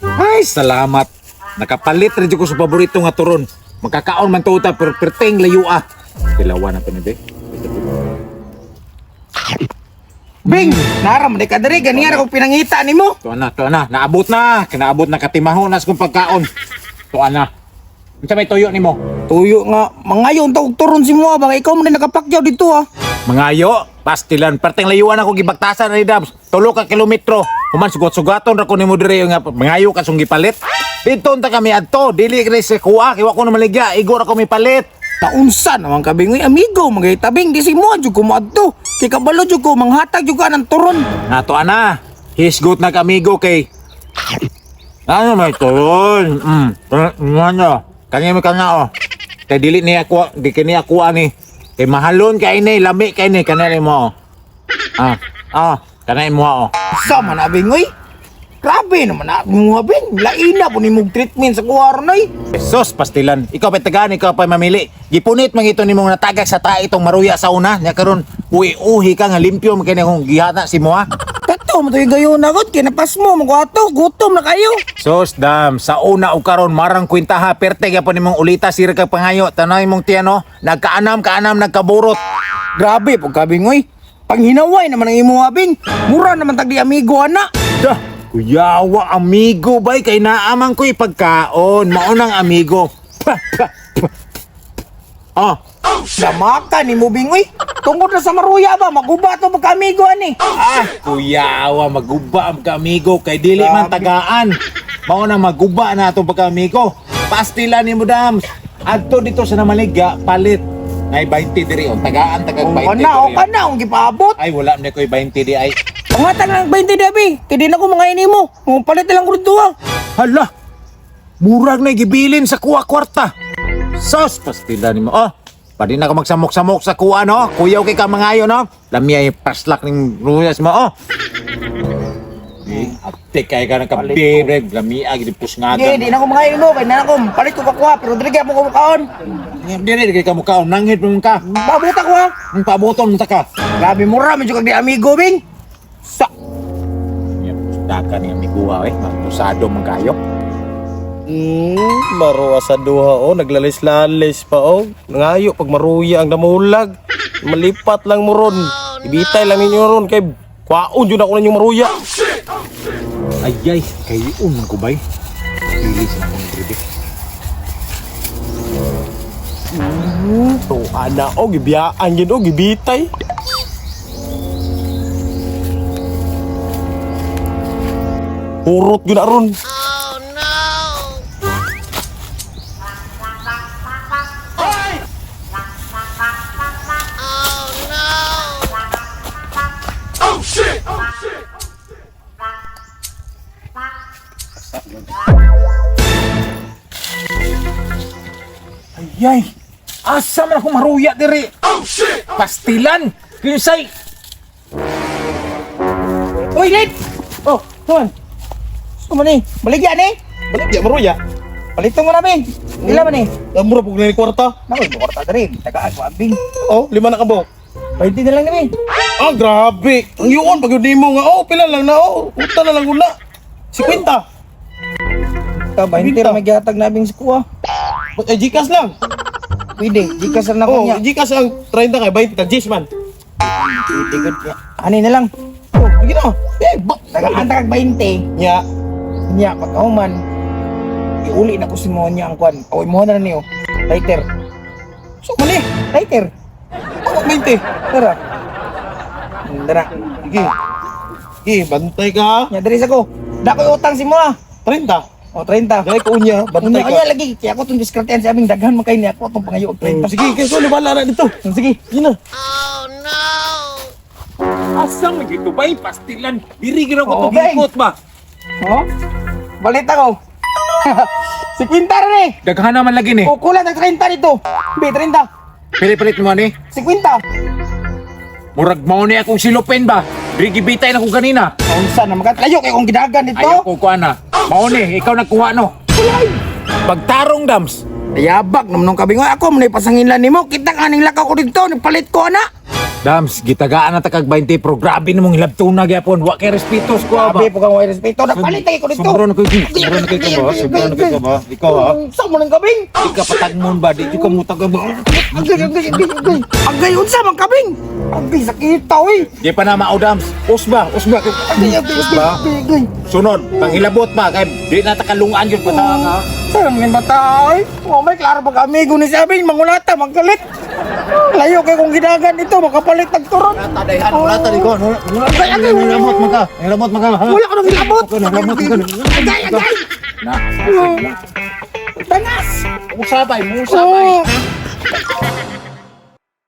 Ay, salamat. Nakapalit rin ko sa paborito nga turon. Magkakaon man tuta pero perteng layo ah. Tilawan na to ni be. Bing, nara man ka diri ganiya ra kog pinangita nimo. Tuan na, tuan na. Naabot na. Kinaabot na katimaho na sa kong pagkaon. Tuan na. Unsa may tuyo nimo? Tuyo nga, mangayon ta og turon si mo baka ikaw man din nakapakyaw dito ah. Mangayo, pastilan, perteng layuan ako gibagtasan ni Dabs. Tulo ka kilometro. Human sugot-sugaton ra ko nimo diri nga mangayo ka sung gipalit. Didto unta kami adto, dili kini sa kuha, kay wa ko na maligya, igo ra ko mipalit. Taunsa naman ka Bing, uy amigo, magay tabing di si mo jud ko moadto. Kay kabalo jud ko manghatag jud ka ng turon. Nato ana, hisgot na kamigo kay ano may turon. Ano? Kanya may kana oh. Kay dili niya kuha, di kini ako ani. Kay mahalon kay ini, lami kay ini kanay mo. Oh. Ah, ah, kanay mo oh. Sa man na Bing, uy. Grabe naman na mo Bing. Laina po nimog treatment sa kuha ron oy. Sos pastilan. Ikaw pa tagaan, ikaw pa mamili. Gipunit man ito nimong natagak sa tae itong maruya sa una. Nya karon uwi-uhi ka nga limpyo man kini akong gihata si mo ha. Kato mo to yung gayon na god, kinapas mo, magwato, gutom na kayo. Sos dam, sa una o karon marang kwenta ha, perte gyapon nimong ulita sira ka pangayo. Tanay mong tiyan oh, nagkaanam kaanam nagkaburot. Grabe po kabing oy. Panghinaway naman ang imo abing. Mura naman tag di amigo ana. Dah, kuyawa amigo bay kay naamang ko'y pagkaon. Maunang amigo. Pa, pa, pa. Oh, Damaka ni mo bing oy. Tungod na sa maruya ba maguba to pagka amigo ani. ah, kuyawa maguba ang amigo kay dili man Grabe. tagaan. Mao na maguba na atong pagka-amigo. Pastila ni mo dam. Adto dito sa namaligya palit. Nay 20 diri oh, tagaan tagag 20. O na, o diri, oh. ka na, ang gipaabot. Ay wala man ko'y 20 di ay. Pangatag lang 20 dabi. Kay di na ko mga ini mo. Mga palit na lang ko dito ah. Hala. Murag na gibilin sa kuha kwarta. Sos pastila nimo. Oh, pwede na ka magsamok-samok sa kuha no. Kuyaw kay ka mangayo no. Lami ay paslak ning ruyas mo oh. Eh, apte kay ka ng kape, bre. Lami ay gid pusngagan. Hindi, di na ko mga ini mo. Kay na ko, palit ko kakuha. Pero dili kaya mo kumukaon. Dili kay ka mukaon nanghid mo ka. Paabot ako ha. Ang paaboton mo ta ka. Grabe mura, medyo kag di amigo bing. Sa Ya, daka ni amiguha eh. Mapusado man kayo. Maruwa sa duha oh, naglalis-lalis pa oh. Nangayo pag maruya ang damulag. Malipat lang mo ron. Ibitay lang ninyo ron kay kwaon jud ako ninyong maruya. Ayay, kayo man ko bay. Dili sa akong dribe. To ana oh, gibiyaan gid oh, gibitay. Hurot gyud na ron. Ayay, asa man ako maruya diri. Oh shit. Pastilan. Kinsay. Uy, Nate! Oh, tuan. Saan man eh? Baligyan eh. Balik ya maruya. Palito mo na, Bing. Ila man eh. Mura pug ni kwarta. Naku, bukorta diri. Tagaan ko, Bing. Oh, lima na ka bo. 20 na lang na, Bing. Ah, grabe. Ang yun, pag yun mo nga, oh, pila lang na, oh. Uta na lang gula. 50. Ta, 20 ra may gihatag na, Bing, sa kuha. Ba't ay Gcash lang? Pwede, Gcash na ko Oh, niya. Gcash ang 30 kay 20 ta Gcash man. Pwede, good. Ani na lang. Oh, sige na. Eh, ba. Tagaan ta kag 20. Nya. Nya, pagkahuman, iuli na ko si mo niya ang kwan. O, imuha na lang niyo. Lighter. So, mali. Lighter. Ako 20. Tara. Tara. Sige. Sige, bantay ka. ha? Nya, diri sa ko. Dakoy utang si mo ah. 30. O, 30. Dahil ko unya, bantay Unya ka. kaya lagi kaya ako itong diskartean sa aming daghan man kayo niya ako itong pangayo og Oh, 30. sige, kay so bala na dito. Sige. Sige na. Asa man gito bay pastilan. Diri gid ako Oo, to gikot ba. Oh? Balit ako. Si Quinta rin eh. Daghan naman lagi ni. O kulang ng 30 dito. B, 30. Pili-pilit mo ani. Si Quinta. Murag mao ni akong silupin ba. Diri gibitay na ko ganina. Unsa na makat layo kay kong gidagan dito. Ayaw ko kuha na. Mao ni, ikaw nagkuha no. Pagtarong dams. Yabak naman nung kabingoy ako man pasanginlan nimo. Kita ka ning lakaw ko dito, nagpalit ko ana. Dams, gitagaan na ta kag 20 pero grabe namong hilabtuna gyapon. Wa kay respeto sa kuha ba. Grabe po kang way respeto. Nagpalit tayo ko dito. Sobro na kayo, sobro na kayo ba? Sobro na kayo ba? Ikaw ha? Sa mo ng kabing. Di ka patagmon ba? Di ka mutag ba? Agay, agay, agay, agay. Agay, unsa man kabing? Agay, sakita, oy. Di pa na mao, Dams. Usba, usba. Agay, agay, agay, Usba. agay, agay. Sunod, panghilabot pa kay di na ta kalungan gyud pa ta ha. Saan man yung bata, oy? Oh, may klaro pag amigo ni Sabing, mangulata, magkalit. Layo kay kung ginagan ito, makapalit ng turon. Tadayhan, wala ta di ko. Agay, agay, Hilabot man ka. Hilabot man ka. ha? Wala ka nang hilabot. Hilabot man ka. Agay, agay. Na. Tanas. Usabay, musabay. Oh.